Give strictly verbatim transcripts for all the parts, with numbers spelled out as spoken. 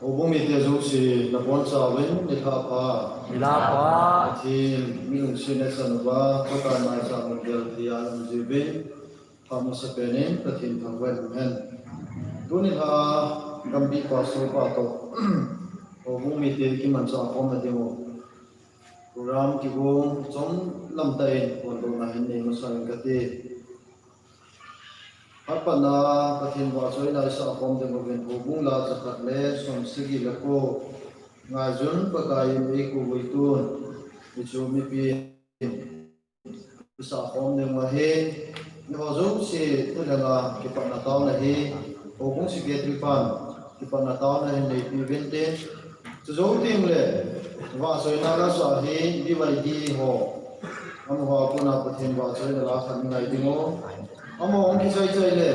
Houbung mite jouse nabonchauvin nilhah pha. Nilhah pha. Pathen mi lungsetna chan uva, Pakai maicham mun gelthei a umjiuvin, phat masapen in Pathen thangvah in umhen. Tuni lha Gambih Pastor pa toh houbung mite kimanchah khomna diu program kigong chomlam tah in phondohna hin nei masa inge kati. Phat patna Pathen vahchoina isah khom ding uvin, houbung la jakhat le somsagi le ko, Ngaijun Pakai in eikouvin, hichu mipi isah khom ding uva hi, eiho jouse thulheng a kipatna taona hi houbung secretary pan kipatna taona hin neipeuvin tin, chujou tengle vahchoina la sah hi D Y D ho, amaho a kona Pathen vahchoina la khat ngai dingu. Amaho hung kichai chai le,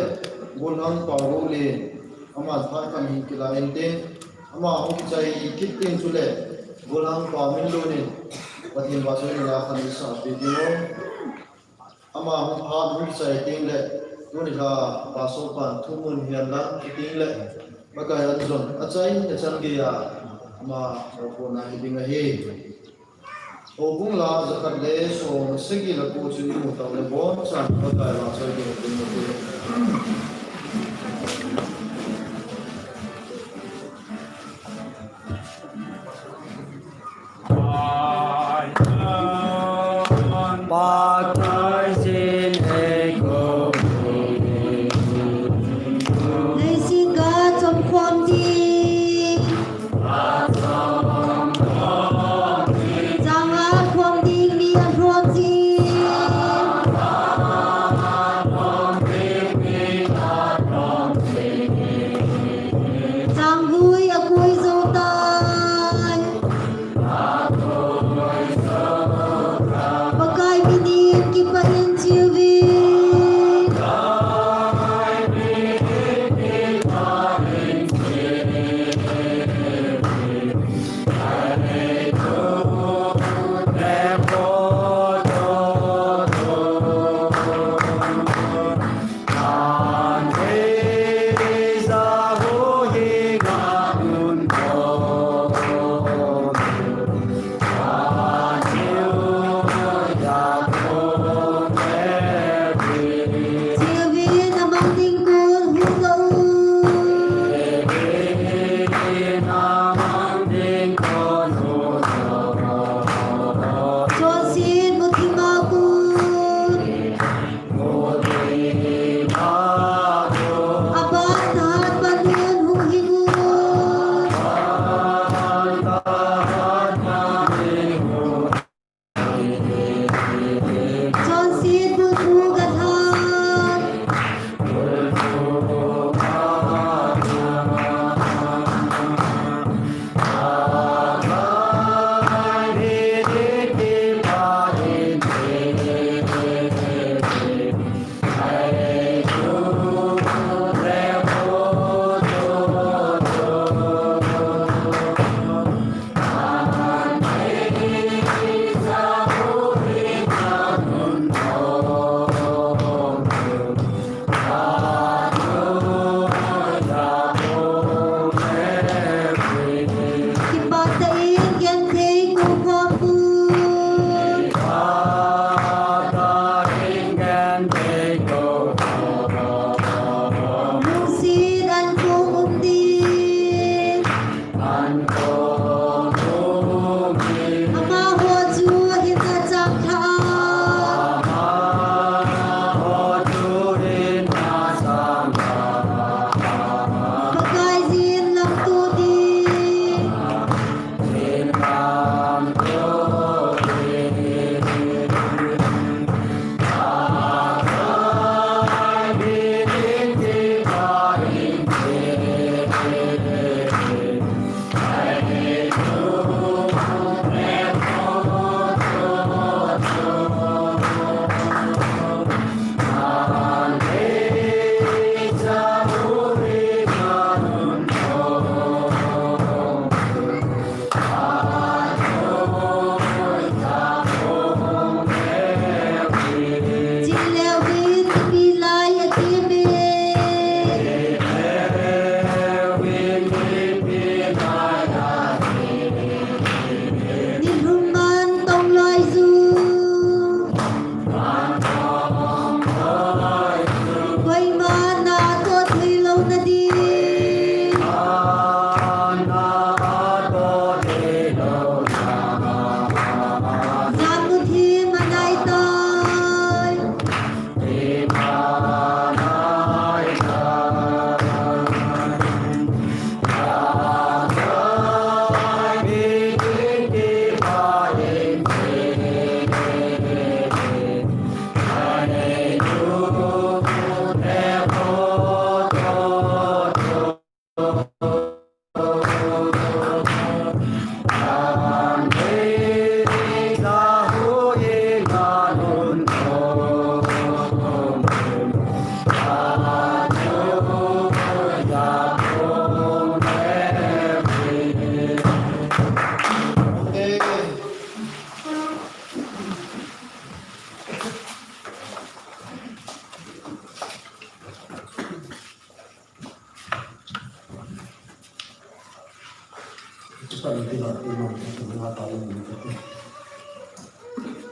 Golhang Paogoulen, aman phat khat hin kila intin, ama hung kichai kit teng chule, Golhang Paominlun in Pathen vahchoina la khat isahpeh dingu. Ama hung phat hung kichai tengle, tuni lha Pastor pan thumun hihen lang kitengle, Pakai in jong achai achan geiya ama mopohna hiding ahi. Houbung la jakhat le somsagi le ko chu imu taule bonchan Pakai vahchoi ding uvin ute. Leiset ga chomkhom ding. Chang nga khom ding, ni alhom jin. Chang gui akoi jou tai. Pakai minin kipah in chiuvin.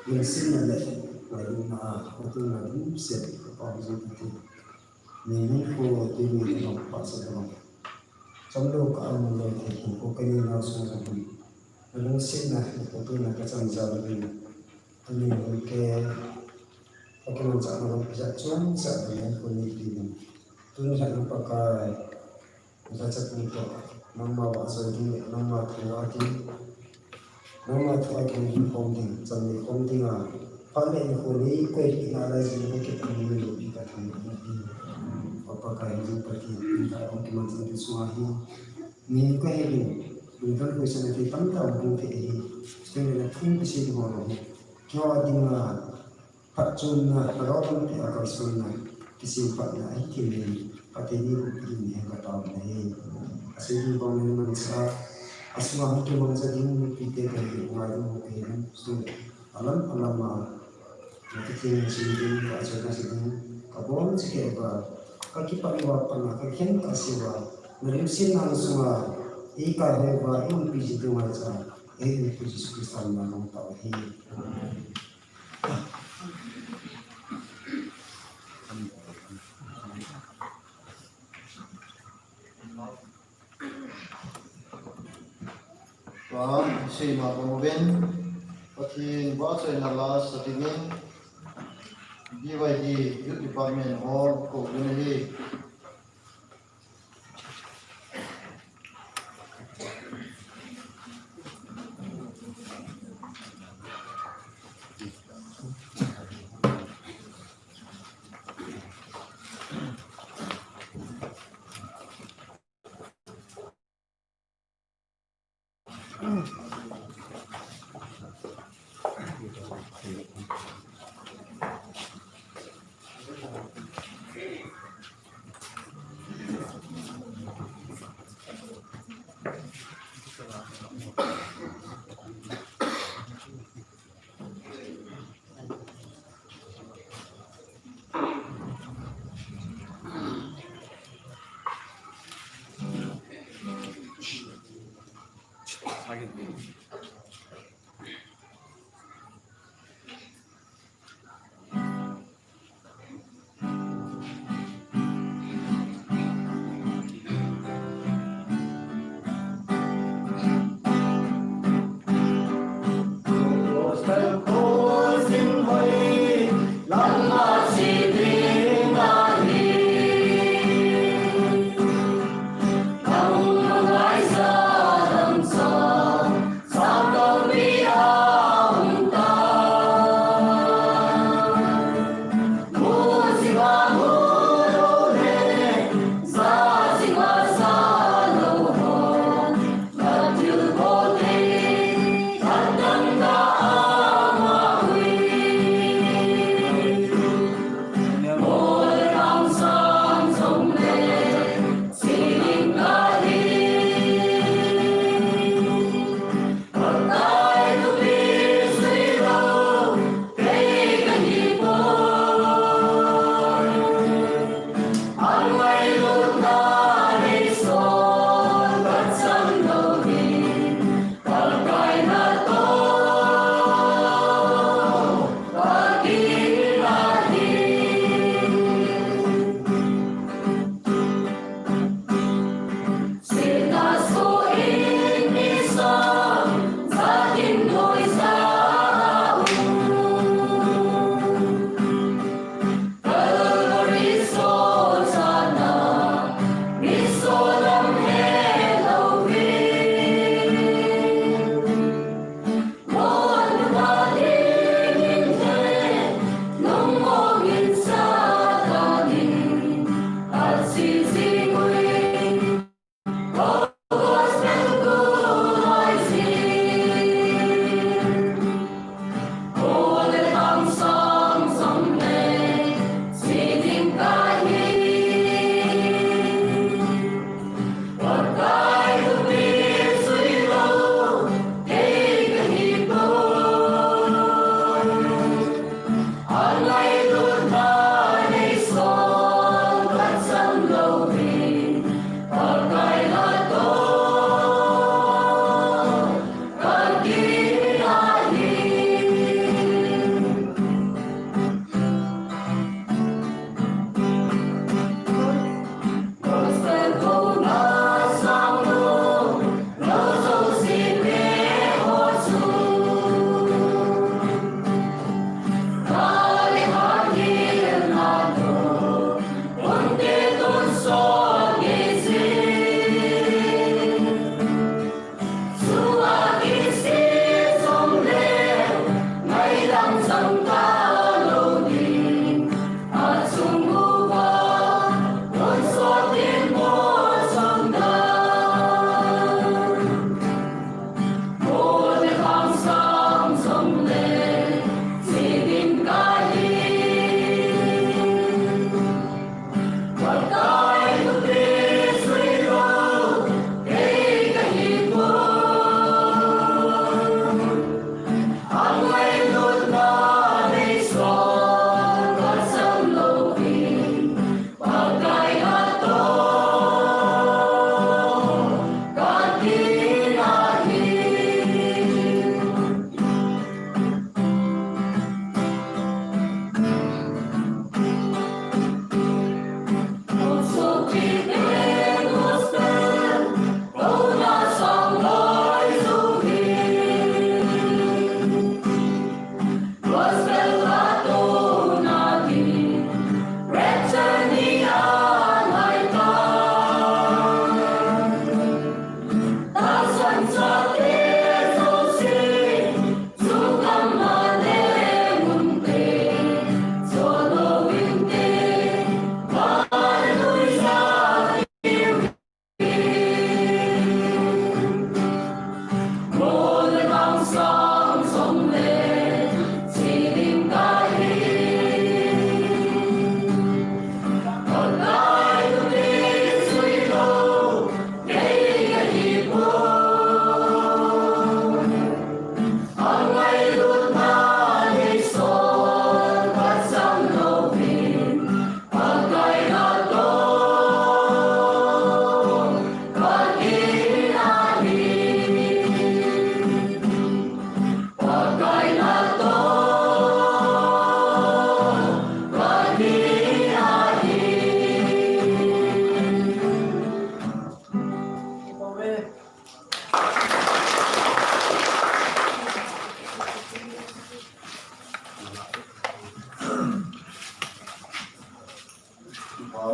Lungsetna le ngailutna a, katuina lungset, ka pa hujing kati. Ni ni ko ti ni ko pa sa ko. Chamlo ka am lo te ko ka ni na so ko. Lungsetna, katuina ka chang ja lo ni. Ani ni ke, ka ko cha na lo ja chon sa ni ko ni ti ni. Tun sa na pa ka. Jachatni toh, nangma vahchoi ding, nangma thu a ding, nangma thu a ding, hung khom ding, chamni khom ding a, phat le in khom ni, koi ri na lai jing, koi kit ni, ni lo pi ka thang ni, ni. Pa Pakai ni Pathen, ni ka ong ki man jing ding sunga hi, ni ka he ding, ding tan koi sa na ti tam ta ong ding te hi, sing na thum ki si ding ho lo hi, kio a ding a, Phatchomna, Lhagao lampi a kalsonna, kisemphatna ahi thei in, Pathen in eipe ding ahi ka taona ahi. Asei ding bang in mansa, asunga hung kimangcha ding mipite kahi, ngai ding ho kahi, sung alam alam a, na Pathen sung ding, ka achona sung ding, ka bon chikeh uva, ka kipat uva pat a, ka khen ka sei uva, na lungsetna sunga, eikahoi uva, eiumpi ji ding ngaicha, eiumpi Jesu Christa mina nang tao ahi. Tua, seima bang uvin, Pathen vahchoina la sa dingin, B Y D Youth Department ho kou uvin ahi.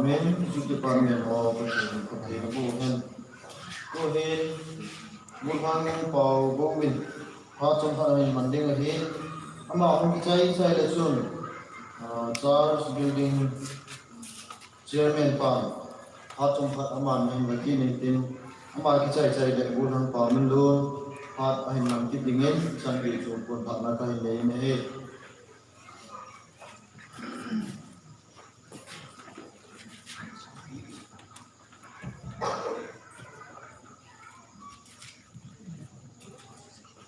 Amen. Hiche department ho Pathen in phatthei naboh hen. Tuhin, Bulhang Pau Bomin, phat chomkhat ahin man ding ahin, ama hung kichai chai le chun, ah, church building chairman pan, phat chomkhat aman ahin man ding ahin tin, ama kichai chai le Bulhang Pau Minlun, phat ahin man kit dingin, Sunday chu pon phatna kahin nei in ahi.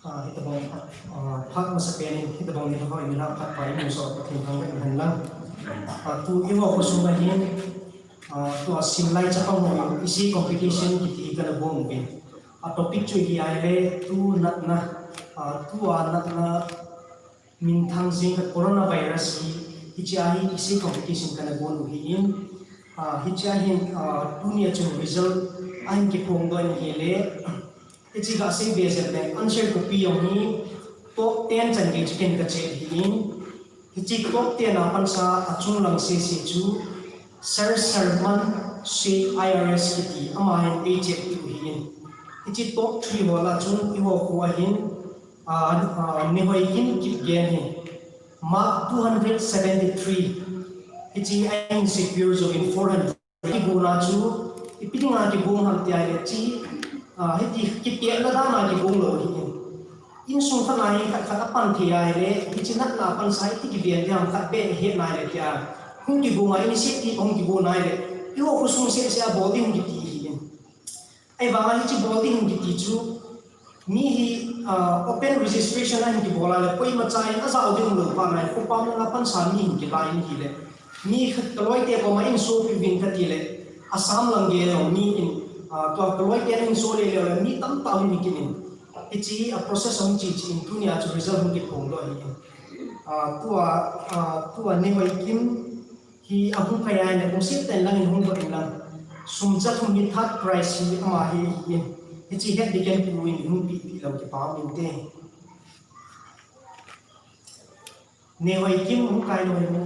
Ah, hitobang, ah, phat masapen in, hitobang ni thapha in, phat pa in, so, Pathen thangvah in hen lang. Ah, tu, eiho khosung a hin, ah, tua simlai chapang ho, essay competition kiti kana bol uvin. Ah, topic chu hi ahile, tu natna, ah, tua natna, minthang jing khat coronavirus hi, hiche a hi essay competition kana bol u ahin, ah, hiche a hin, ah, tunia chun result ahin kiphongdoh in ahile, hiche gasei be jep le answer copy jong hi top ten chan gei chu ken kache ahin, hiche top ten a pansa achung lang sese chu Sir Sermon Sheikh I R S kiti, ama hin eiche u ahin, hiche top three ho lah a chun eiho kho a hin, Ah, ah, Nehoi Kim Kipgen hi mark two hundred seventy-three. Hiche ahin secure jou in four hundred. Kigong a chu, ipi dinga kigong ham ti ahile hiche, ah, hiti kipehna dan a kigong lou ahin. Insung khat a hi khat khat apan thei ahile, hiche natna pansa iti kiven ding ham khat beh hetna ahile tia. Hung kigong a initiative hung kigong ahile, eiho khosung sese a bol ding kiti ahin. Ahivanga hiche bol ding kiti chu, mi hi, ah, open registration ahin kibol a le, koima cha in ajao ding lou phat na, khopam langa pansa mi hin kila in ahile, mi khat kaloite koma in sopi uvin kati le, Assam lang gei jong mi in, ah, tua kaloite in so le le, mi tamtah hung hi kit in. Hiche a process hung che che in tunia chu result hung kiphongdoh ahin. Ah, tua, ah, tua Nehoi Kim hi ahung kai ahile, hung sip ten lang in hung doh in lang. Sum ja thum hi third prize hi ama hi ahin. Hiche het ding ken pu in hung pi pi lou kipa um inte. Nehoi Kim hung kai lou ahi mo.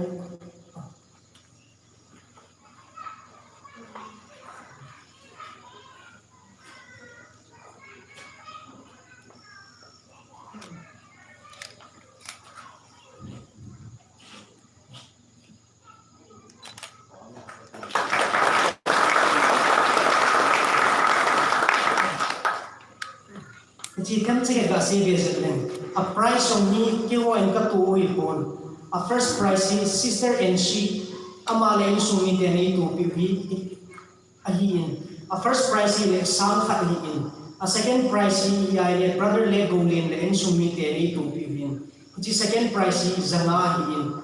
Hiche themcha khat gasei be jep leng. A prize jong hi keiho in katoh u ahipon. A first prize hi Sister N C, ama le insung miten eitoh piu ahi. Ahin, a first prize hi le sang khat ahin, a second prize hi ahile Brother Le Goulen le insung miten eitoh piu ahin. Hiche second prize hi ja nga ahin.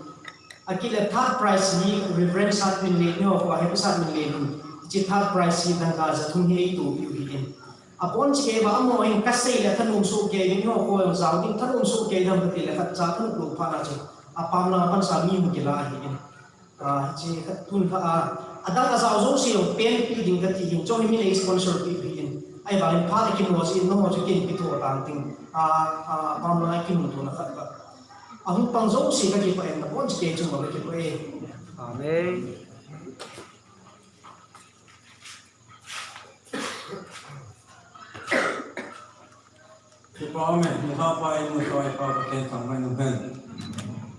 Akile third prize hi Reverend Satminlen, eiho kho a Happy Satminlen ahin. Hiche third prize hi dangka ja thum hi eitoh piu ahin. Abon chikei va amaho hin kasei le thanom soh kei ding, eiho kho jong jao ding thanom soh kei ding kati le khat cha thanop lou phat na chu. Apam langa pansa mi hung kila ahin. Ah, hiche khat tun kha, ah, adang ajao jouse jong pen pi ding kati hin, chong hi min ei sponsor pi pi in. Ahivangin phat a kimu jeh in, nangho chu ken kitho tang ting. Ah, ah, apam langa kimu tona khat kha. Ahung pang jouse kakipah in, nabon chikei chunga kakipah e. Amen. Kipa ume, Nuhapa in Nuhoi pa Pathen thangvah in umhen.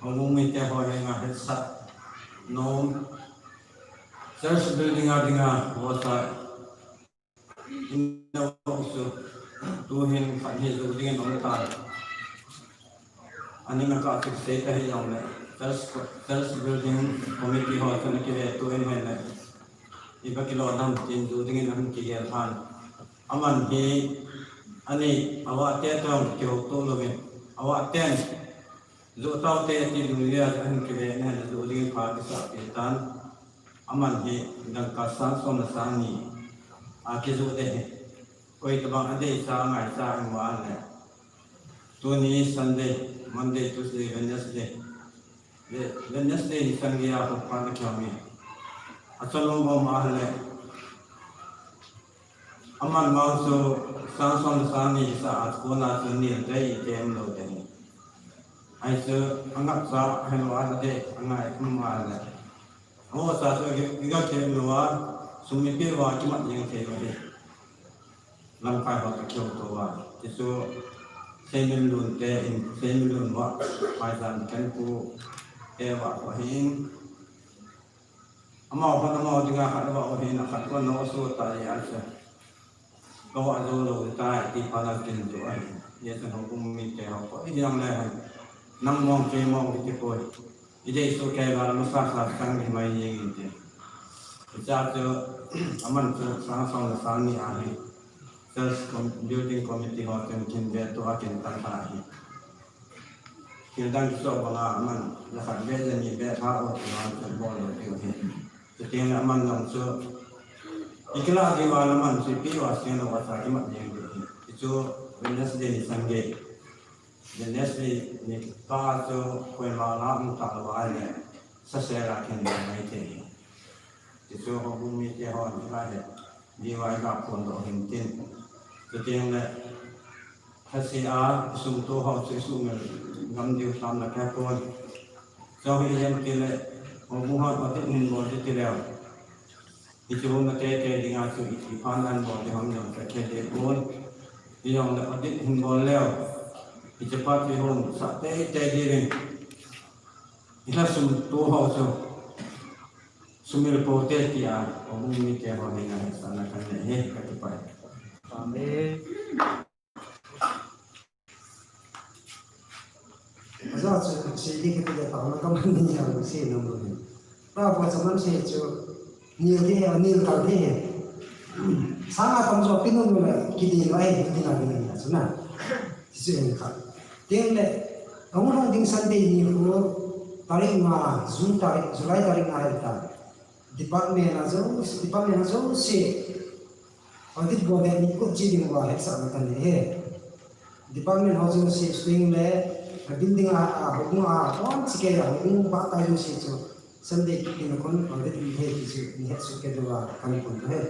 Ahung mite ho henga hetsah nom. Church building a dinga, vosa. In a vosa. Tuhin khat hi ju dingin um tan. Aning a kasei ta hijongle. Church, church building committee ho chun kive tuhin hen le. Iba kilo dam tin ju dingin ahung kigel tan. Aman hi, ani, avah te toh kihouto louvin, avah ten, ju taute ti lunglia ahin kile na, ju ding pha kisah pi tan. Aman hi, dangka sang som le sang ni, a kiju ding hi. Koi tabang adei cha, angai cha, ahi mo le. Tuni Sunday, Monday, Tuesday, Wednesday. Ve, Wednesday ni sang gei a kho phat na kihong e. Acholom bom a le. Aman vang chu sang som le sang ni sa a kona chu nil dei i tem lou ding. Ahi chu angap cha helou a de angai kum a le. Ho sa so ki ga ke lo wa, sum mi pe wa ki mat yang ke wa de. Lamkai ho ka kyo to wa. Ti so, Seimin Lun te in, Seimin Lun wa, Pai San Ken Pu te wa ko hin. Amau hon amau dinga khat va o hin a khat ko no su ta ye a se. Ko a zo lo ta ti pa la tin tu a hin. Ye san ho kum mi te ho ko i yang le han. Nang mong ke mong ki ko. I dei su ke va ma sa sa sang ni mai ni te. I cha tu aman tu sa sa na sa ni a hin. Sales com-, building committee ho kin kin ve tu a kin ta ta hin. Thil dang kiso banga aman, la khat ve le ni ve tha o ti a chu bol lo ti u hi. Chuteng le aman jong chu, i kila ti va la man chu pi va seng lo va sa i mat jeng ti hi. Ti chu Wednesday ni Sunday. Wednesday ni ka chu koima la mu ta lo a le sa se la khen mai te hi. Ti chu ho bu mi te ho ni la he. Di vai ga phondoh hin tin. Chuteng le, hasi a, sum to ho chu sum ngam diu tham la ka pon. Chau hi jem ti le, ho bu ho pa tin hin bol ti leu. Hi chu na te te dinga chu i, i phan an bol ti ham jong ka khe de pon. Hi jong le pa tin hin bol leu. Hi chu pa ti hon sa te te di ring. Hi la sum to ho chu. Sumil po te ti a, o bung mi te ho ni na sa na kan ne he ka ti pai. Amen. Aja chu si ni ka ti le pa na ka man ni ya si no mo ni. Pa pa sa man si chu ni de ni ka de. Sa ma tam jo pinu mo le ki di lai ni na ni na chu na. Ti chu en ka. Tin le, hung hung ding Sunday ni khu, tarik nga, June tarik, July tarik nga hi ta. Department a jo, department a jouse. Audit bol le ni khu chi ding uva hetsahna kan nei e. Department ho jouse swing le, building a, a, houbung a, kon chi ke a, houbung ba ta jouse chu. Sunday kiti na kon, audit ni he, ki chu, ni he su ke do a, kan kon he.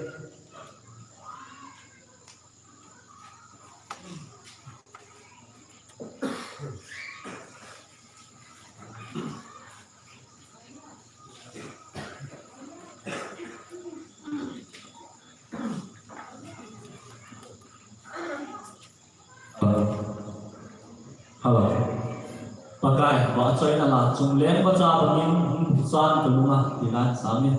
Hello. Pakai, vahchoina la chungleng vacha bangin hung pusan kalunga, ti lan sangin.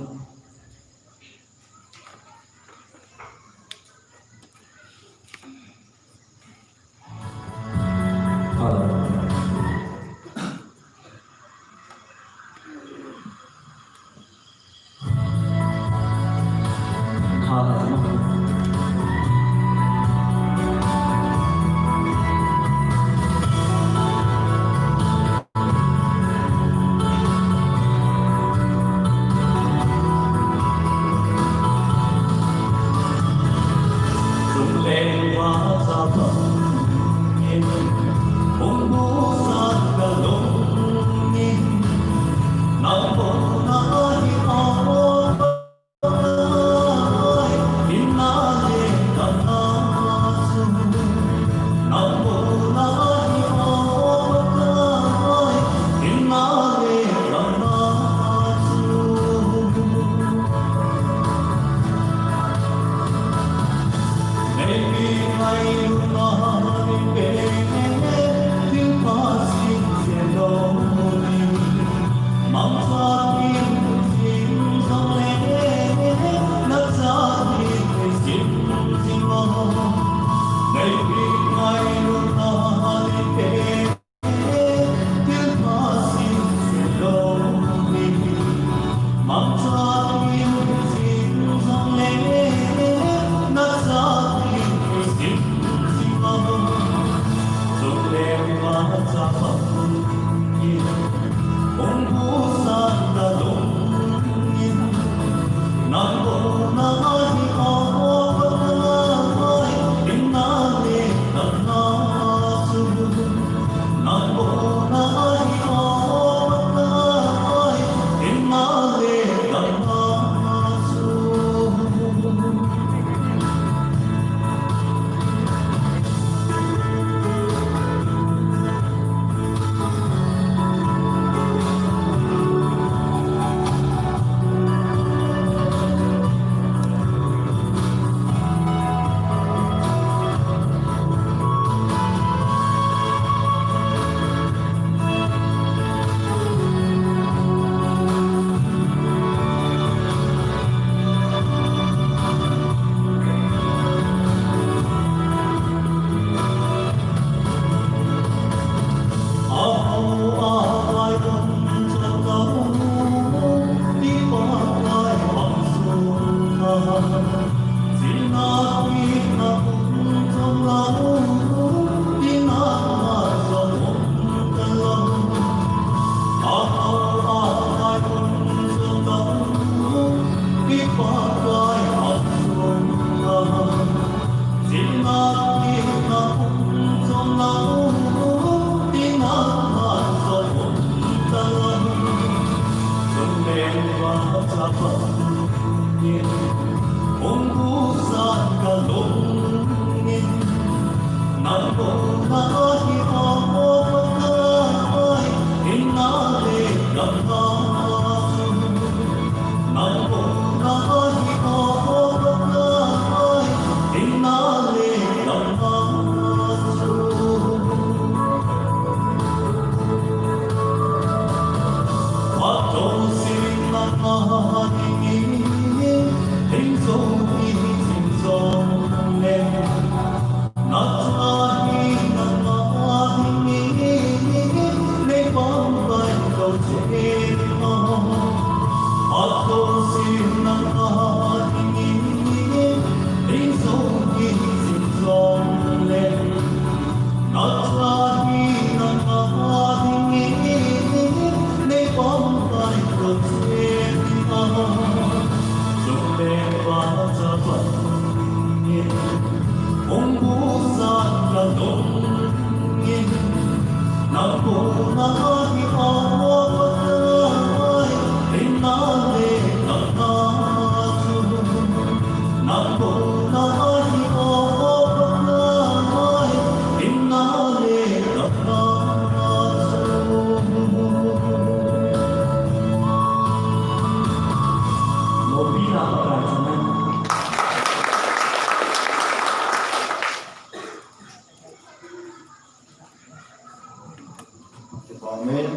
Amen.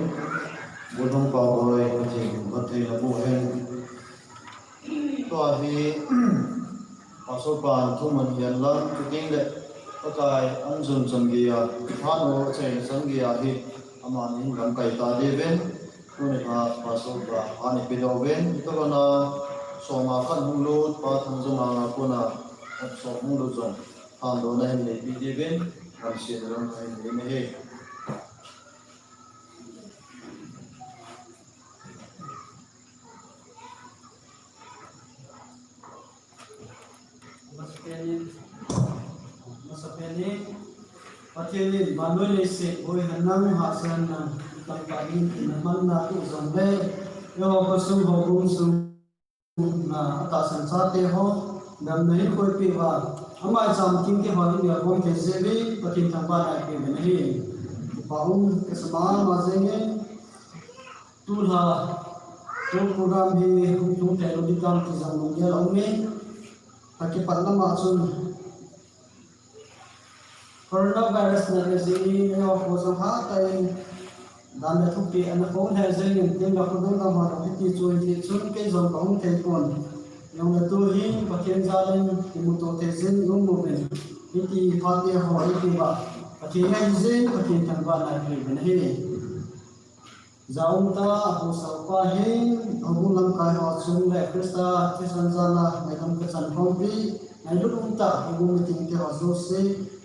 Bulhung pa boi, Pathen, Pathen abu hen. Tua hi, Pastor pan thu man hian lang, chuting le, Pakai an zun chan gei a, than o chen chan gei a hi, amani lamkai ta diuvin, tuni kha Pastor pa ani pe diuvin, tua na, soma khan hung lut, Pa Thangjoma nga kona, soma hung lut jong, than dona hin nei pe diuvin, lam sin lam ka hin nei me he. Masapen in, masapen in, Pathen in vannoi leiset boi hen lang, hahsa hen lang, tangka ding tina manna tu jong le, eiho khosung houbung sung na atahsan chate ho, damna hin koipi uva, ama icham thingte ho hin gelkhom thei jeh uvin, Pathen thangvahna ipe uvin ahi. Kipa um, kasama ama jeng in, tulha, tu program hi hung tung thei lou ding tam ti jong lunggel a um in, akipat lama chun, Coronavirus na le jeh in, eiho kho jong hatah in, dan le thupi ana phong lheh jeng in, tin le khodol lam ho jong hiti chu hiti chun, kei jong kahung thei pon. Jong le tu hin, Pathen jal in, kimuto thei jeng i um uvin. Hiti phat te ho i ti uva, Pathen ahi jeh in, Pathen thangvahna i pe uvin ahi. Jaum ta, Haosa upa hin, houbung lamkai ho chung le Christa thisan jal a ngaidam kachan khompi, ngailut um ta, houbung meeting te ho jouse,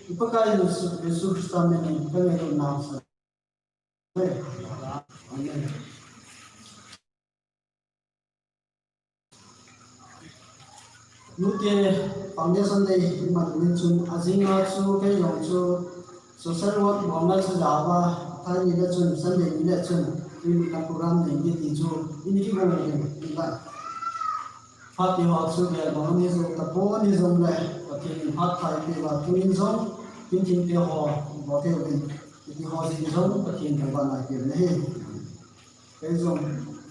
i Pakai Jesu, Jesu Christa min in, ka ngailutna sa. Amen. Nute Foundation Day i man uvin chun, ajing a chu kei jong chu social work bolna chu jao a, thai ni le chun, Sunday ni le chun, tui ni ka program nei nge ti chu, in kigong uvin, in la. Phat ti ho chu gel bang ani jong tapon, ni jong le, Pathen in phat pha i pe uva, tunin jong, tin thingte ho, bol thei uvin, ti ho jing jong, Pathen thangvahna i pe uvin ahi. Kei jong,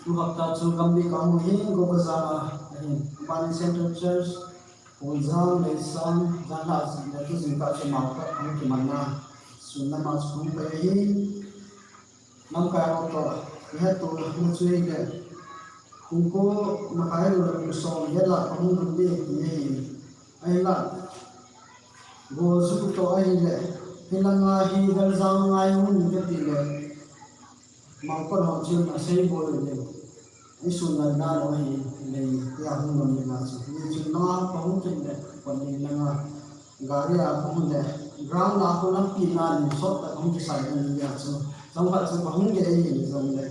tu hapta chu Gambih kahung hin, Kokrajhang a, ahin, Bani Central Church, Kholjang, Leisang, Janlhah, le tu jingkah chu Mangkot, ahung kimanna, sun lama chu hung pai ahin, lamkai ho toh, ihet tona chu hile, pung ko makhai lou le pung som vel a kahung lhun ding ti ahin, ahinla, Goju toh ahile, hilanga hi Daljang ngai hung ni kati le, Mangkot ho chun asei boi le, i sun nalna lou ahi, lei tia hung lhun ni na chu. Ni chun langa kahung kit le, kon ni langa, gari a kahung le, ground a kahung lampi na ni sot ta kahung kisai na ni a chu. Chang khat chu kahung ge ni jong le.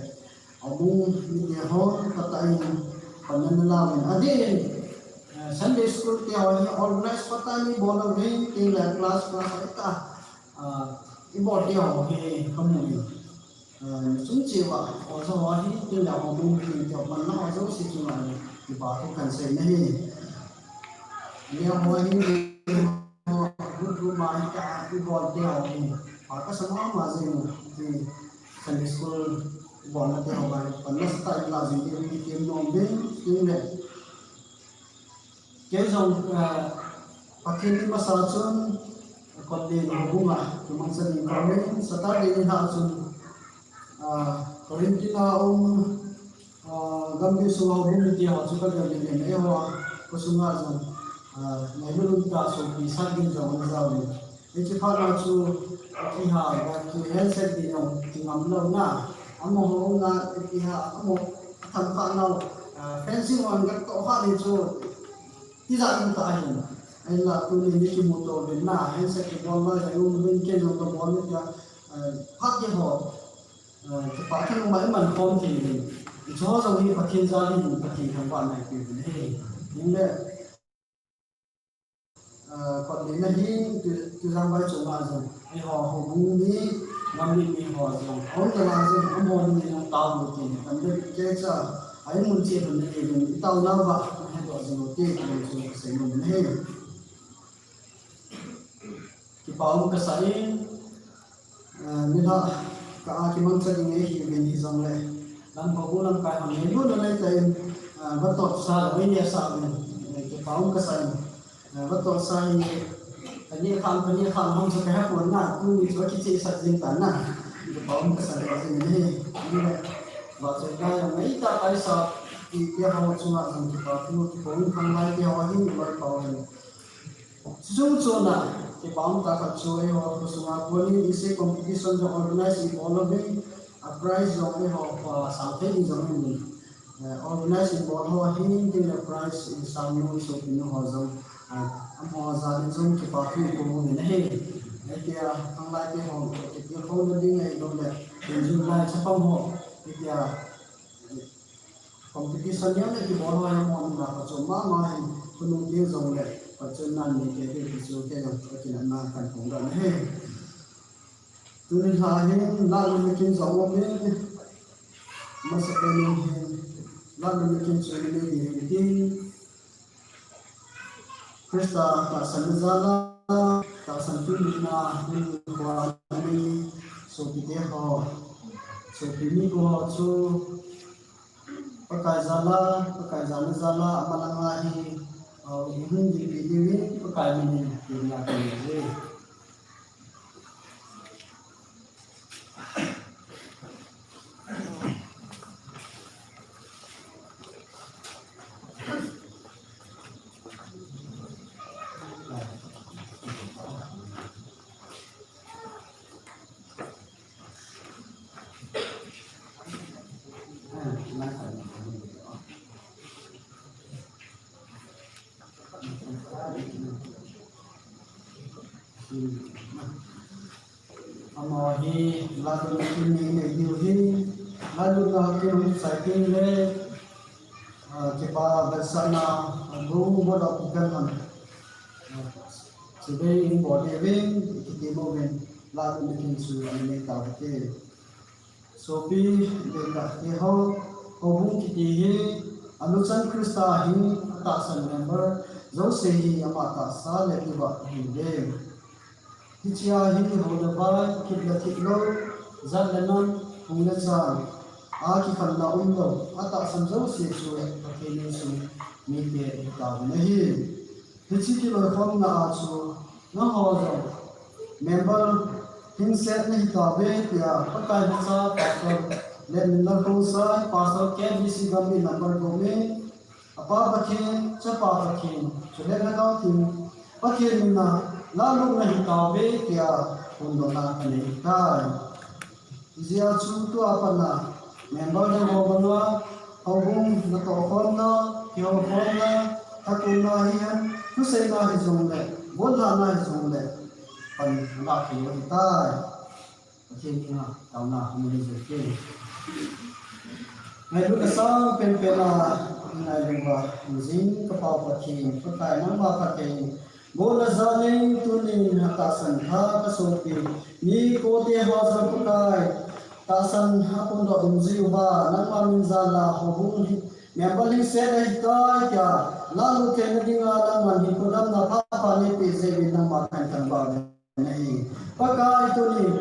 Houbung mite ho, phatah in, panna nalauvin. Adeh in, eh, Sunday school te ho hi organize phatah in ibol uvin, tin le class, class a ita, ah, ibol te ho hi kamu in. Ah, chung cheh uva, oja ho hi, tin le houbung mite ho, panna ho jouse chunga in. Kipa thu kan sei na hi. Ni ho hi, ho, group group ma hi ka, i bol te ho hi. Pa ka sa ma ma jing hi. Sunday school bol na te ho ba. Pan na sa ta i la jing te hi, team nom be, team le. Kei jong, eh, Pathen ni masa chun, Kotlen houbung a, kimangcha ding kahin, Saturday ni lha chun, ah, Corinthia um, ah, gamgi sunga houbung mite ho chu ka vel ding in, eiho, khosunga jong, ah, ngailut umtah sopi sat ding jong ana jao in. Hiche phat na chu, kiha, ki handshake ding jong, kingam lou na, amaho umna, kiha, amaho, atham kha nau, ah, fencing on gat toh kha ding chu, tijat umtah ahin. Ahinla tuni ni kimuto uvin na, handshake kibol na, jong um uvin, ken jong kabol uvin tia, eh, phat kiho, eh, kipa thanom a iman khom thei uvin. Hiche ho jong hi Pathen jal ahin, Pathen thangvahna ipi uvin ahi. Hinle, eh, Kotlen a hin, tu, tu jang vai chunga jong, eiho houbung mi, gamgi mi ho jong, aum nalai jong, amaho ni jong tao uvin, kan be kei cha, a imun cheh lhon na ni jong, i taona uva, na hedoh jing uvin, ti jong chu kasei nom in ahi. Kipa um kasa in, eh, nilhah kah a kimangcha ding eihi uvin hijongle, lam houbung lamkai hon ngailut na nei tah in, eh, va totsa le, va nehsa uvin, eh, kipa um kasa in, eh, va totsa hi, ka neh kham, ka neh kham ham chu ka hepon na, tuni chu akichehsah jing tan na, kipa um kasa le jing in ahi, hinle, vahchoi lai jong ngaitah a eisa, ti, ti ho chunga jong kipa thu, kipa um khanglai ti ho ahin, loi pao ahin. Chuche chungchon a, kipa um tah khat chu eiho khosunga konin essay competition jong organize ibol uvin, a prize jong eiho, ah, sang thei ding jong ahin, eh, organize ibol ho ahin, tin le prize isang nu, isopinu ho jong, ah, amaho jal in jong kipa thu ipo uvin ahi. Hitia, khanglai te ho, kitilkhouna ding ahiloule, June lai chapang ho, hitia, competition jong le kibol ho hi amahon la phatchom mama hin, khonung teng jongle phatchomna nei kei diu ti chu kei jong kakinepna kahin phongdoh na ahi. Tuni lha hin, lahlut na kin jong um in, masapen in hin, lahlut na kin chu inei ding ahi tin, Christa tahsan na jal a, tahsan tuilutna, tuilutna, sopite ho, sopi mi ko ho chu, Pakai jal a, Pakai jana jal a, amalang a hi, uh, ihung dingpi diuvin, Pakai min in, tina kani uve. Amaho hi, lahlut na kin nei diu ahi, lahlut na kin hung chai teng le, ah, kipa vetsahna, ah, group board of deacon hon, ah, chibai in bol diuvin, kiti mo uvin, lahlut na kin chu nei tau hite. Sopi le nao te ho, houbung kiti hi, aluchang Christa hin atahsan member jouse hi ama tahsa le kivah ahiuve. Hichea hi hou le vai, thip le thiplou, jat le nam, hung le chan, a kikhenna umlou, atahsan jouse chu Pathen insung mite ahitauvin ahi. Hiche kiloikhomna a chu, nangho jong member hingset nahitauve tia, Pakai Bible Pastor Letminlal Khongsai, Pastor K B C Gambih number gup in, Apa Pathen, Chapa Pathen, chule Lhagao Theng Pathen mina lahlut nahitauve tia, phongdohna kanei tai. Hijeh a chu tua pat a member dang ho banga, houbung natoh khomna, kihou khomna, thatumna hihen, thuseina hijongle, gollhahna hijongle, pan lah thei u ahitai. Pathen henga taona hung nei jing ute. Ngailut asang penpen a, ngailut uva, jing ka Pa Pathen, Pakai nangma phatthei, Gol le jal in tunin atahsan lha kasopi, mi kote ho jong Pakai, tahsan aphondoh dungjuiya, nangma min jal a houbung hi, member lhingset ahitai tia lalut theina dinga nangman hinkho damna pha pha neipe jeh uvin nangma kahin thangvah uve. Ahi. Pakai tuni,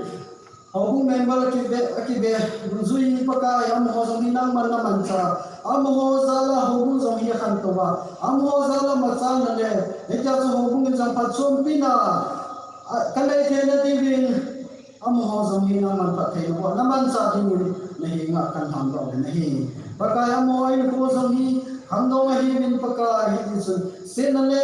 houbung member akibe, akibe, dungjui hi Pakai, amaho jong hi nangman namanchah, amaho jal a houbung jong hi akhantou va, amaho jal a machang nale, hitia chu houbung in jong phatchompi na, a, kanei theina diuvin, amaho jong hi nangman phatthei naboh, namanchah dingin, nahenga kahin thangvah uve ahi. Pakai amaho in kho jong hi, khangdong ahiuvin Pakai hiti chun, Setna le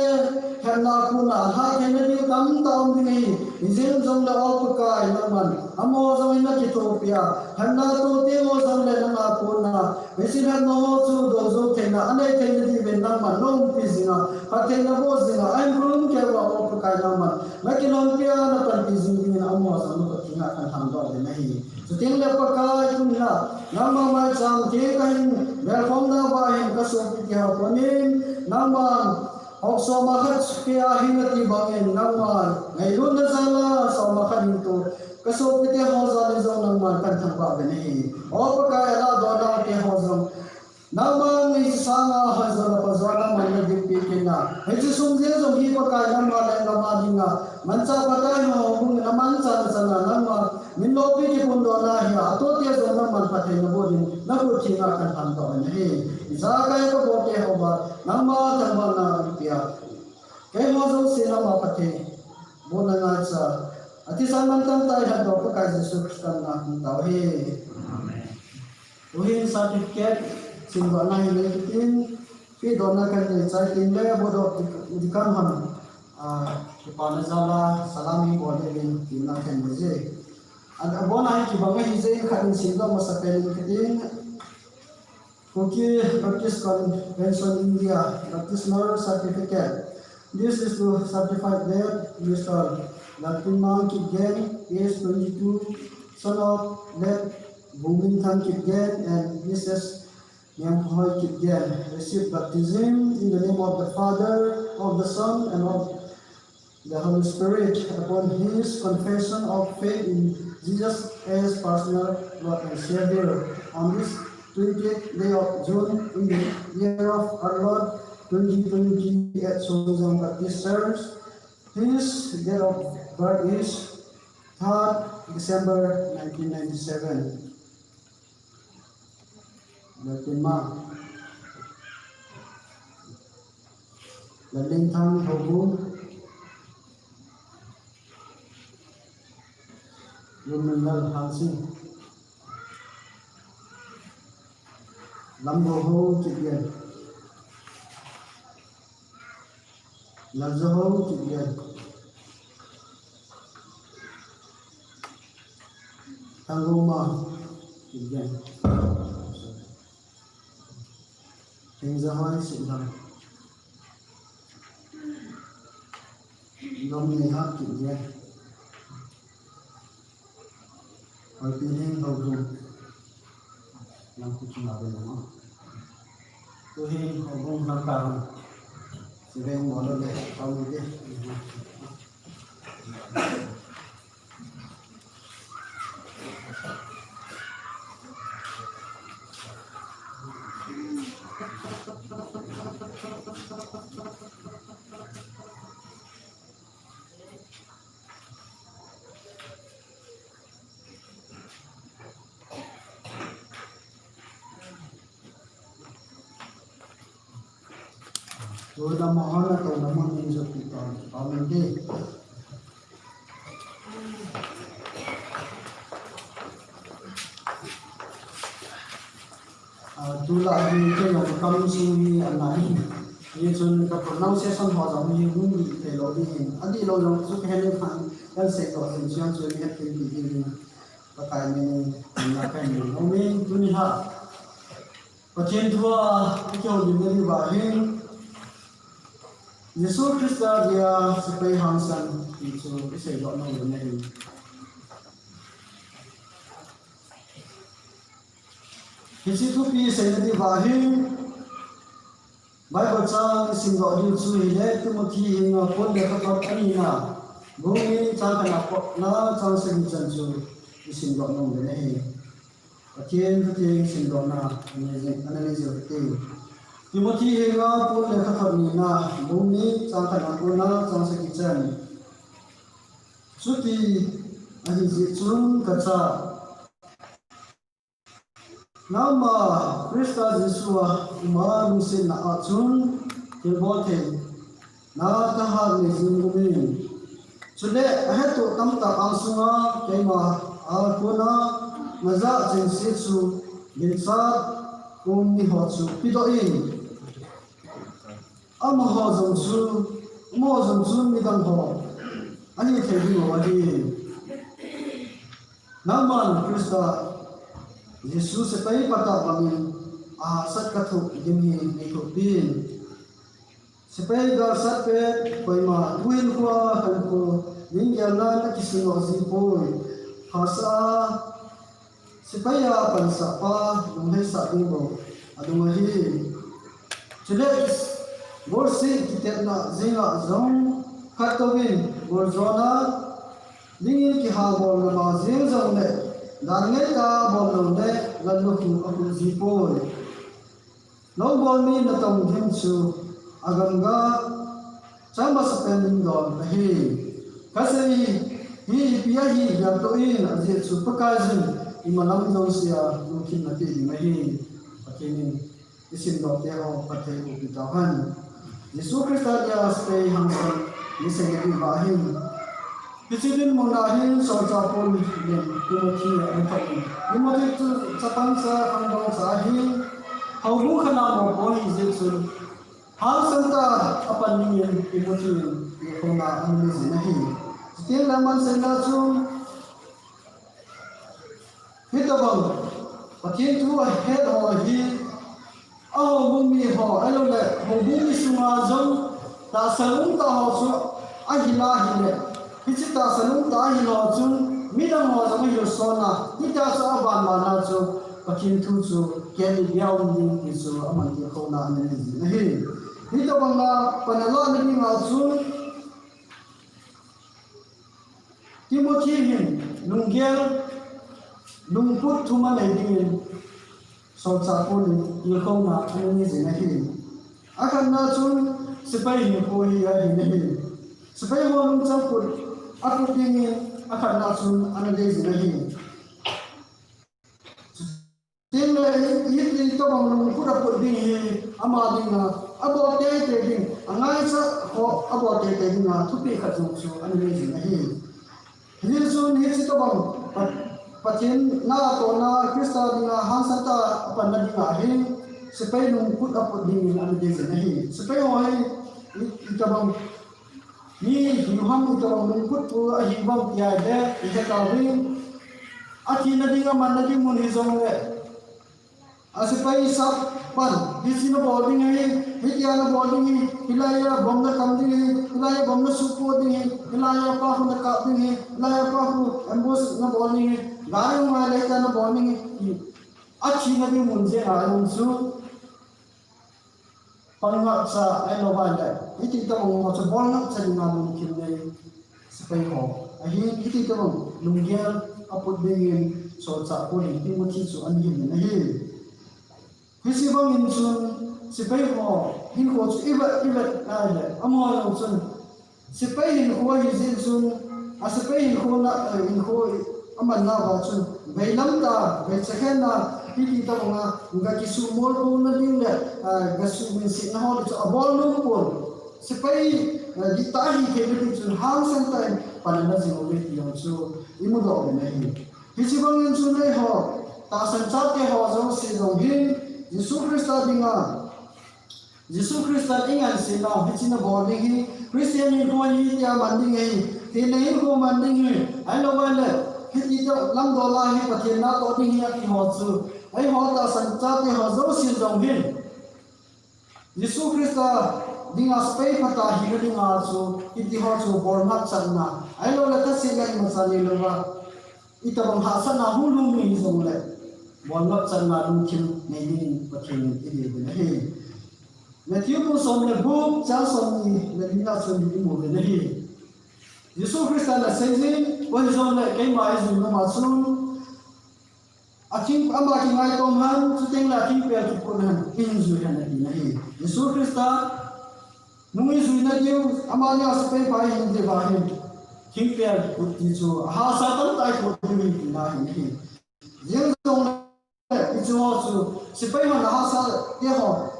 hepna a kona lhai theina diu tamtah um ding ahi. Hijeng jongle O Pakai nangman, amaho jong in nakithopi a, hepna to teng ho jongle nanga kona, hiche hepna ho chu dojou theina, anei theina diuvin nangman naumpi jinga, phatthei naboh jinga, ahin khum keuva O Pakai nangman, nakilhonpi a, napanpi jing dingin amaho jong nakot thenga kahin thangdoh uve ahi. Chuteng le Pakai tuni a, nangma maicham theng kahin belkhom nauva hin kasopite ho konin, nangman, Hok soma khat kei a hin nati bangin nangman ngailutna jal a soma khat hin to kasopite ho jal in jong nangman kahin thangvah uve ahi. O Pakai, alahdoh nau te ho jong nangman hiche sanga hoijo le phajo nangman nadinpi kit in, hiche sum jeng jong hi Pakai nangma lenggam a dinga manchah phatah a houbung in amanchah na chan a nangma min loupi kiphondohna hi a, atoh te jong nangman phatthei naboh ding nakhut thenga kahin thangdoh uve ahi. Ijakai kaboh te ho uva nangma thangvahna pia. Keiho jouse nangma phatthei bohna ngaicha, athisan mantam tah a eilhatdoh Pakai Jesu Christa mina kahin tao ahi. Amen. Tuhin certificate simdohna hi nei kitin, pehdohna kahin nei chai tin le, bohdoh deacon hon, ah, kipana jal a salami bol ding tina kahin nei je. Abona hi kibang ahi jeh in khat in simdoh masa pen in kitin, Kuki Baptist Convention India, baptismal certificate. This is to certify that Mister Laltinmang Kipgen, age twenty-two, son of late Bungminthang Kipgen and Missus Niangphoi Kipgen, received baptism in the name of the Father, of the Son, and of the Holy Spirit upon his confession of faith in Jesus as personal Lord and Savior. On this twentieth day of June, in the year of our Lord twenty twenty, at Songjang Baptist Church, his date of birth is third December nineteen ninety-seven. Laltinmang. Lalminthang Houbung. Lumlal Hangsing. Lambohou Kipgen. Laljohou Kipgen. Thanggomang Kipgen. Hengjohoi Sihlang. Lomneihat Kipgen. Hoipilhing Houbung. Langkhuh chunga ve lama. Tuhin Houbung lamkai hon. Siveng bol le, Houbung te. Tuna mahon na tuna mun in jo pi ton, amen di. Ah, tulai hi kei jong ka kam sung hi anai. Hichun ka pronunciation ho jong hi hung dih thei lou ding hin. Adih lou jong chu ka het lou khan, kan seidoh jing chiang chu het thei ding hin. Pakai min in, na ka min lou min, tuni ha. Pathen thu a i kihoulimna diuva hin, Jesu Christa dia sepai hangsan ti chu i seidoh nom u ahi. Hiche thupi seina diuva hin, Bible chang i simdoh diu chu hile, Timothy henga Paul lekhathot anina, bung ni chang khatna a pat na chang sagi chan chu i simdoh nom u ahi. Pathen thu theng simdohna, ana nei jing, ana nei jing u hite. Timothy henga Paul lekhathot nina, bung ni, chang khatna kona chang sagi chan. Chuti ahi jeh chun kacha, nangma Christa Jesu a uma lungsetna a chun thilbol thei na thahat nei jing umin. Chule aheto tamtah angsunga keima a kona najah chengse chu ginchat um miho chu pedoh in. Amaho jong chu, amaho jong chu midang ho ahi thei ding lou ahi. Nangman Christa Jesu sepai phatah bangin ahahsat kathoh ding hi nei thopin. Sepai galsat pet koima tuhin khoa khankho ding gelna nakisun lou ji poi. Hahsa sepai a pansah pa lunglhaisah ding bou adong ahi. Chule bolseh kitetna jinga jong khat touvin goljona dingin kihabolna ma jeng jongle dan ngeitah a bol loule lallukhuh akhuh ji poi. Loubol mi natong ding chu agamga chang masapen in don ahi. Kasei hi ipi ahi geltoh in, ajeh chu Pakaiyin imalam jousea lungthim napeh ding ahi. Pathen in isimdoh teho phatthei boh peh tauhen. Jesu Christa dia sepai hangsan nisei nadiuva ahin. Hiche dinmun a hin solchah Paul in Timothy ahin thot in, Timothy chu chapangcha, khangdongcha ahin, houbung khatna mopo ahi jeh chun hangsan tah a pan dingin Timothy in tilkhouna ana nei jin ahi. Chuteng le aman seina chu, hitobang Pathen thu ahet ho hi, a houbung miho, ahiloule houbung mi sunga jong tahsan umtah ho chu ahil a ahile, hiche tahsan umtah ahil ho chun midang ho jong ahilsona, hitia chu abanbana chu Pathen thu chu kel in bia um ding ti chu aman tilkhouna ana nei jin ahi. Hitobanga pan alahna dinga chun Timothy hin lunggel, lungput thum anei dingin solchah Paul in tilkhouna ana nei jin ahi. Akhatna chun sepai hinkho hi ahin ahi. Sepai ho lungchang put aput dingin akhatna chun ana dei jin ahi. Chuteng le hi, hitobang lungput aput ding hi ama dinga, abol teitei ding, angaichat ho abol teitei dinga thupeh khat jong chu ana nei jin ahi. Hijeh chun hiche tobang Pa-, Pathen natohna Christa dinga hangsan tah a panna dinga hi sepai lungput aput dingin ana dei jin ahi. Sepai ho hi i, itobang mi hiu ham, itobang lungput pu ahiu ham ti ahile ihet tauvin. Athina ding amanna ding mun hijongle, asepai sap pan, hiche nabol ding ahi, hitia nabol ding ahi, hilai a bomb nakam ding ahi, hilai a bomb nasuhpot ding ahi, hilai a pa khu nakap ding ahi, hilai a pa khu ambush nabol ding ahi, gari hung ahile hitia nabol ding ahi. Athina ding mun jenga jong chu pangngapcha ahilouva le, hiti tobang ho chu bolngapcha dinga lungthim nei sepai ho ahin, hiti tobang lunggel aput dingin solchah Paul in Timothy chu ana himin ahi. Hiche bangin chun sepai ho hinkho chu ivet, ivet ahile, amaho jong chun sepai hinkho ahi jeh chun, asepai hinkho na, eh, hinkho amanna uva chun, veilam tah, veichakhenna, hiti tobanga gakisuhmolpona ding le, eh, gasuhminsetna ho chu abol nom pon. Sepai, eh, dihtah ahi theina ding chun hangsan tah in pan ana jing uve ti jong chu imudoh uvin ahi. Hiche bangin chun eiho tahsan chate ho jouse jong hin Jesu Christa dinga, Jesu Christan eingansena u hiche nabol ding hi, Christian hinkho hi hitia man ding ahi, thina hinkho man ding ahi, ahilouva le, hiti toh lamdol a hi Pathen natoh ding ahi ati ho chu, eiho tahsan chate ho jouse jong hin Jesu Christa dinga sepai phatah hina dinga chu, hiti ho chu bolngapchatna, ahiloule thase le imacha neilouva, itobang hahsatna hung lhung ding hijongle, bolngapchatna lungthim nei dingin Pathen in idei uvin ahi. Matthew bung som le gup, chang somni le lina chun imu uvin ahi. Jesu Christan asei jin, koi hijongle keima ijui noma chun, Athing, ama kingai tom hen, chuteng le athingpel kiput hen, ihin jui hen ati nahi. Jesu Christa nung ijui nadiu, amani a sepai pa ihin diu ahin, thingpel kiput ti chu ahahsa tamtah iput diu ahi tina ahi nahi. Jeng jong le, hiche ho chu, sepai hon ahahsa te ho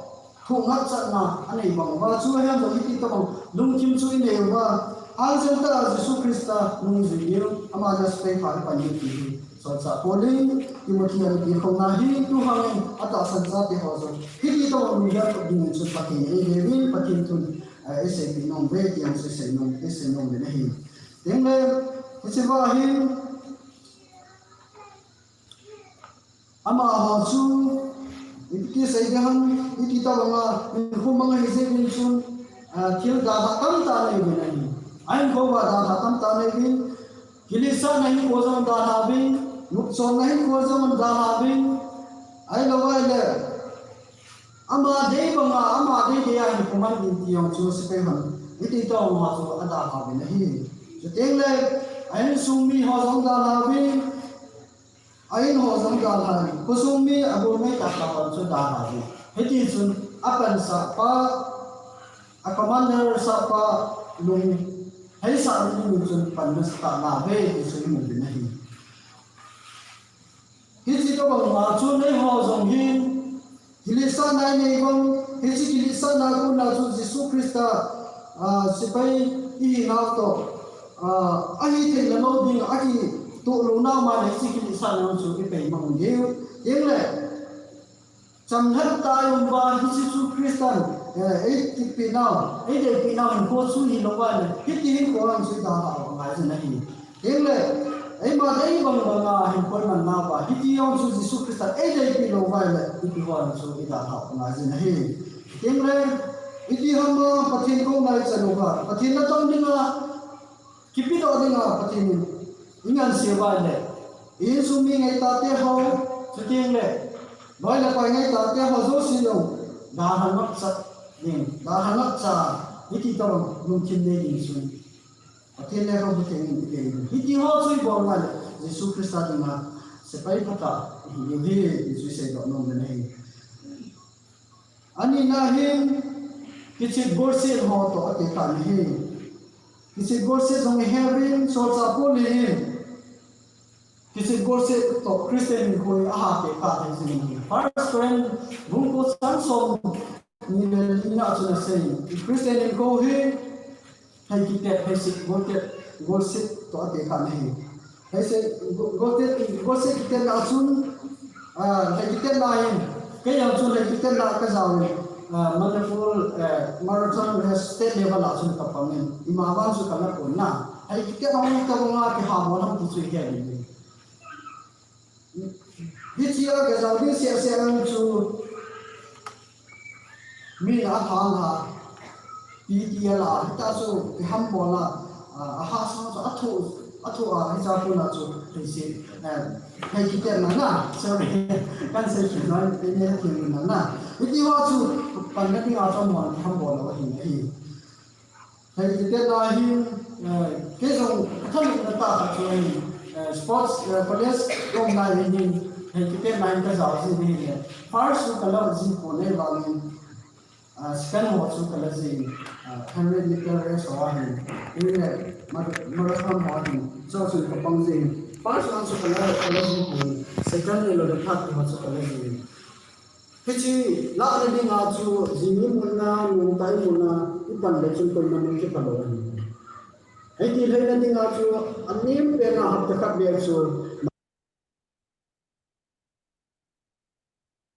thoh ngaichatna anei bang uva, chu ahin jong hiti tobang lungthim chu inei uva, angel tah a Jesu Christa nung ijui diu, amani a sepai pa ipan diu ti hi. Solchah Paul in Timothy a ana tilkhouna hi, tu hangin atahsan chate ho jong hiti tobang lunggel dingin chun Pathen in eideuvin, Pathen thun, eh, eiseipeh nom uve, ti jong chu isei nom, isei nom uvin ahi. Tengle, hiche va hin, amaho chu, ipi ti sei ding ham, iti tobang a, hinkho mang ahi jeh in chun, ah, thil dalha tamtah anei uvin ahi. Ahinkho uva dalha tamtah anei uvin, kiletsahna hinkho jong dalha uvin, nopchonna hinkho jong dalha uvin, ahilou ahile, ama dei banga, ama dei dei a hinkho man ding ti jong chu sepai hon, hiti tobang a chu adalha uvin ahi. Chuteng le, a insung mi ho jong dalha uvin, a in ho jong dalha uvin, khosung mi, agol mai tah tah ho chu dalha uvin. Hiti chun, apansah pa, a commander sah pa, lunghei sah ding in chun pan nasatah ana ve ti chu imu uvin ahi. Hiche tobang ma chu eiho jong hin, kiletsahna inei uvin, hiche kiletsahna kona chu Jesu Christa, ah, sepai ihinau toh, ah, ahi theina lou ding, akitoh louna ma le hiche kiletsahna chu ipei mang diu. Tengle, chamlhat tah a um uva, hiche chu Christan, eh, eitipehnau, eideipehnau hinkho chu hilou uva le, hiti hinkho jong chu idalhau angai jin ahi. Tengle, eima dei bang banga hinkho iman nauva, hiti jong chu Jesu Christan eideipeh lou uva le, hiti ho jong chu idalhau angai jin ahi. Tengle, iti ham a Pathen kouna ichan uva, Pathen natong dinga, kipedoh dinga Pathen in ingansei uva le, i insung mi ngaitah te ho, chuteng le, loi le pai ngaitah te ho jouse jong, dalha ngapcha ding, dalha ngapcha, hiti tobang lungthim nei ding chun, Pathen lekhabu theng in idei ding. Hiti ho chu ibol uva le, Jesu Christa dinga sepai phatah ihi diu ahi, ti chu iseidoh nom uvin ahi. Anina hin, kichep golset ho toh atekah na ahi. Kichep golset jong ihe uvin, Solchah Paul in hin, kichep golset toh Christian hinkho hi aha tekah thei jing in ahi. First Corinth bung ko chang som ni le lina a chun asei, Christian hinkho hi, lhei kitet, lheiset, goltet, golset toh atekah na ahi. Lheiset, go-, goltet, golset kitetna a chun, ah, lhei kitetna hin, kei jong chu lhei kitetna kajao in, ah, Manipur, eh, marathon race state level a chun kapang in, ima vang chu kala pon na. Lhei kitet hung tabang a kihambol ham ti chu ihe in. Hiche a kajao ding seh seh a chu mi na athang a, P T L a, hita chu kihambol a, a, ahahsa chu athoh, athoh a, hiche a kona chu, hiche, eh, lhei kitetna na, sorry, kan sei kit noi, kei ni kit na na. Hiti ho chu, panna dinga chu amahon kihambol lou ahi, ahi. Lhei kitetna hin, eh, kei jong kathanopna tah khat chu ahin, eh, sports, eh, college kaum lai hin, lhei kitetna hin kajao jin ahin, eh, first chu kala ji pon ahivangin, ah, second ho chu kala jin, ah, hundred meter race ho ahin, tin le mar-, marathon ho ahin, chu chu kapang jin, first ho chu kala, kala ji pon, second le third ho chu kala jin. Hiche lahna dinga chu, jing imutna, nungtah imutna, ipan le chun koima mun kipha lou ahi. Hiti lheina dinga chu, anem pen a hapta khat beh chu,